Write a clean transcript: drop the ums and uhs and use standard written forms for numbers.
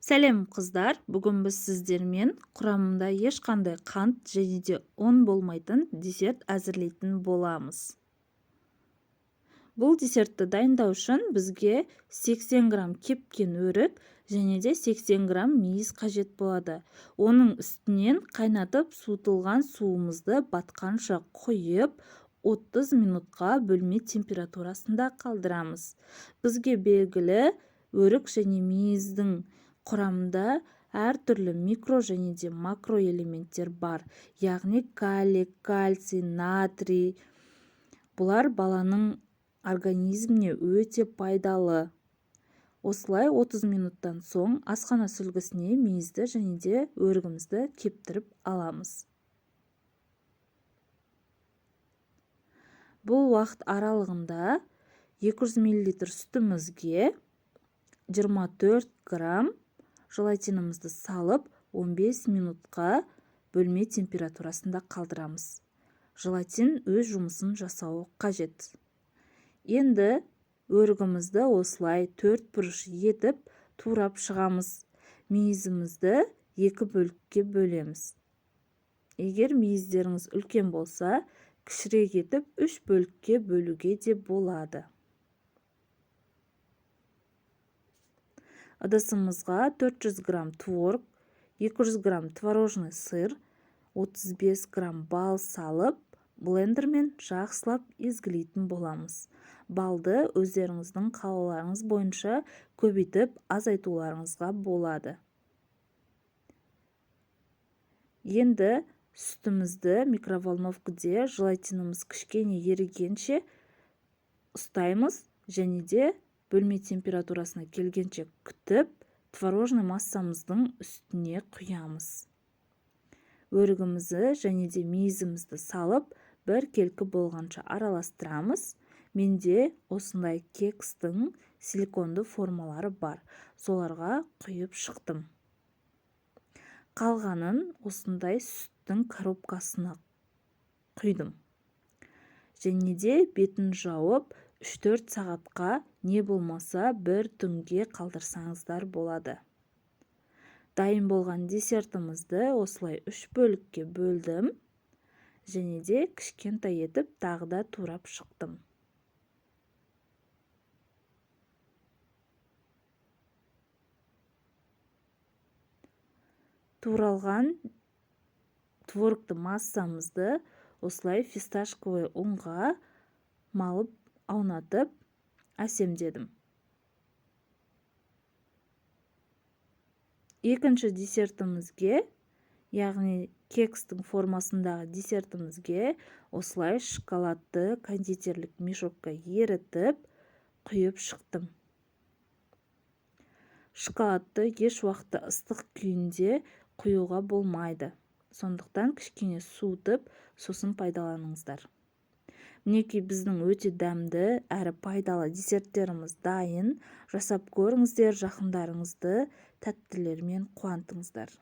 Сәлем, қыздар! Бүгін біз сіздермен құрамында ешқандай қант және де ұн болмайтын десерт әзірлейтін боламыз. Бұл десертті дайындау үшін бізге 80 грамм кепкен өрік және де 80 грамм мейіз қажет болады. Оның үстінен қайнатып суытылған суымызды батқанша құйып, 30 минутқа бөлме температурасында қалдырамыз. Бізге белгілі, өрік және мейіздің құрамында әртүрлі микро және де макроэлементтер бар, яғни калий, кальций, натрий. Бұлар баланың организміне өте пайдалы. Осылай 30 минуттан соң асхана сүлгісіне мейізді және де өрігімізді кептіріп аламыз. Бұл уақыт аралығында 200 мл сүтімізге 24 грамм желатинімізді салып, 15 минутқа бөлме температурасында қалдырамыз. Желатин өз жұмысын жасауы қажет. Енді өрігімізді осылай төрт бұрыш етіп турап шығамыз. Мейізімізді екі бөлікке бөлеміз. Егер мейіздеріңіз үлкен болса, кішірек етіп үш бөлікке бөлуге де болады. Ыдысымызға 400 грамм творог, 200 грамм творожный сыр, 35 грамм бал салып, блендермен жақсылап езгілейтін боламыз. Балды өздеріңіздің қалауларыңыз бойынша көбейтіп, азайтуларыңызға болады. Енді сүтімізді микроволновкіде желатиніміз кішкене ерігенше ұстаймыз және де бөлме температурасына келгенше күтіп, творожный массамыздың үстіне құямыз. Өрігімізді және де мейізімізді салып, бір келкі болғанша араластырамыз. Менде осындай кекстің силиконды формалары бар. Соларға құйып шықтым. Қалғанын осындай сүттің коробкасына құйдым. Және де бетін жауып, 3-4 сағатқа, не болмаса бір түнге қалдырсаңыздар болады. Дайын болған десертімізді осылай үш бөлікке бөлдім және де кішкентай етіп тағы да турап шықтым. Туралған творогты массамызды осылай фисташковый ұнға малып, аунатып, әсемдедім. Екінші десертімізге, яғни кекстің формасындағы десертімізге осылай шоколадты кондитерлік мешокқа ерітіп, құйып шықтым. Шоколадты еш уақытта ыстық күйінде құюға болмайды. Сондықтан кішкене суытып, сосын пайдаланыңыздар. Мінекей, біздің өте дәмді әрі пайдалы десерттеріміз дайын. Жасап көріңіздер, жақындарыңызды тәттілермен қуантыңыздар.